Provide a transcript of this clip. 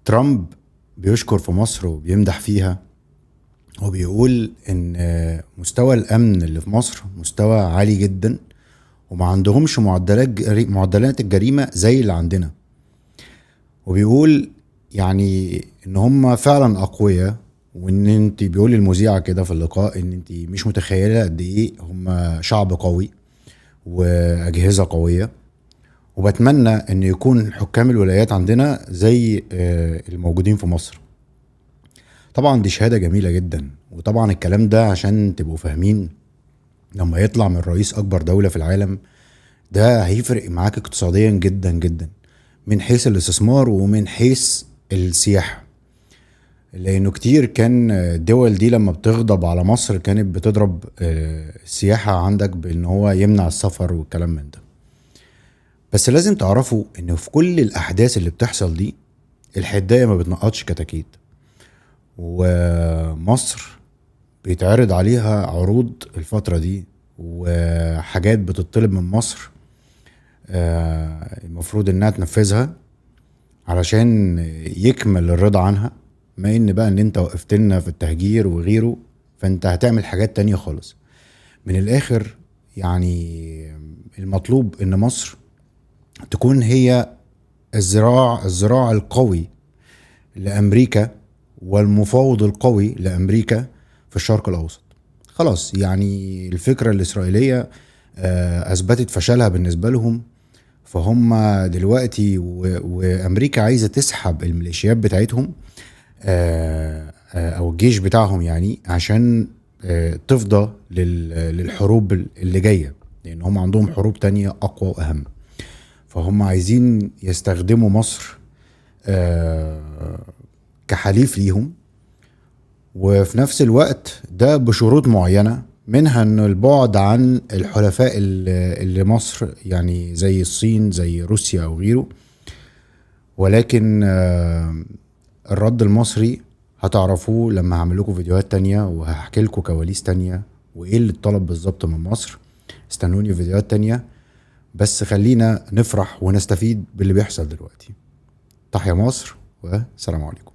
ترامب بيشكر في مصر وبيمدح فيها، وبيقول ان مستوى الامن اللي في مصر مستوى عالي جدا، وما عندهمش معدلات الجريمة زي اللي عندنا. وبيقول يعني ان هم فعلا اقوياء، وان انت بيقول للمذيعة كده في اللقاء ان انت مش متخيلة قد ايه هم شعب قوي واجهزة قوية، وبتمنى ان يكون حكام الولايات عندنا زي الموجودين في مصر. طبعا دي شهادة جميلة جدا، وطبعا الكلام ده عشان تبقوا فاهمين لما يطلع من رئيس اكبر دولة في العالم ده هيفرق معاك اقتصاديا جدا جدا، من حيث الاستثمار ومن حيث السياحة، لانه كتير كان الدول دي لما بتغضب على مصر كانت بتضرب السياحة عندك بان هو يمنع السفر والكلام من ده. بس لازم تعرفوا ان في كل الاحداث اللي بتحصل دي الحداية ما بتنقطش كتاكيت، ومصر بيتعرض عليها عروض الفترة دي وحاجات بتطلب من مصر المفروض انها تنفذها علشان يكمل الرضا عنها. ما ان بقى ان انت وقفت لنا في التهجير وغيره، فانت هتعمل حاجات تانية خالص. من الاخر يعني المطلوب ان مصر تكون هي الذراع القوي لامريكا والمفاوض القوي لامريكا في الشرق الاوسط. خلاص يعني الفكرة الاسرائيلية اثبتت فشلها بالنسبة لهم، فهم دلوقتي وامريكا عايزة تسحب الميليشيات بتاعتهم او الجيش بتاعهم يعني عشان تفضى للحروب اللي جاية، لان هم عندهم حروب تانية اقوى واهم، فهم عايزين يستخدموا مصر كحليف ليهم، وفي نفس الوقت ده بشروط معينة، منها انه البعد عن الحلفاء اللي مصر يعني زي الصين زي روسيا او غيره. ولكن الرد المصري هتعرفوه لما هعمل لكم فيديوهات تانية وهحكي لكم كواليس تانية وايه اللي اتطلب بالظبط من مصر. استنوني في فيديوهات تانية، بس خلينا نفرح ونستفيد باللي بيحصل دلوقتي. تحيا مصر والسلام عليكم.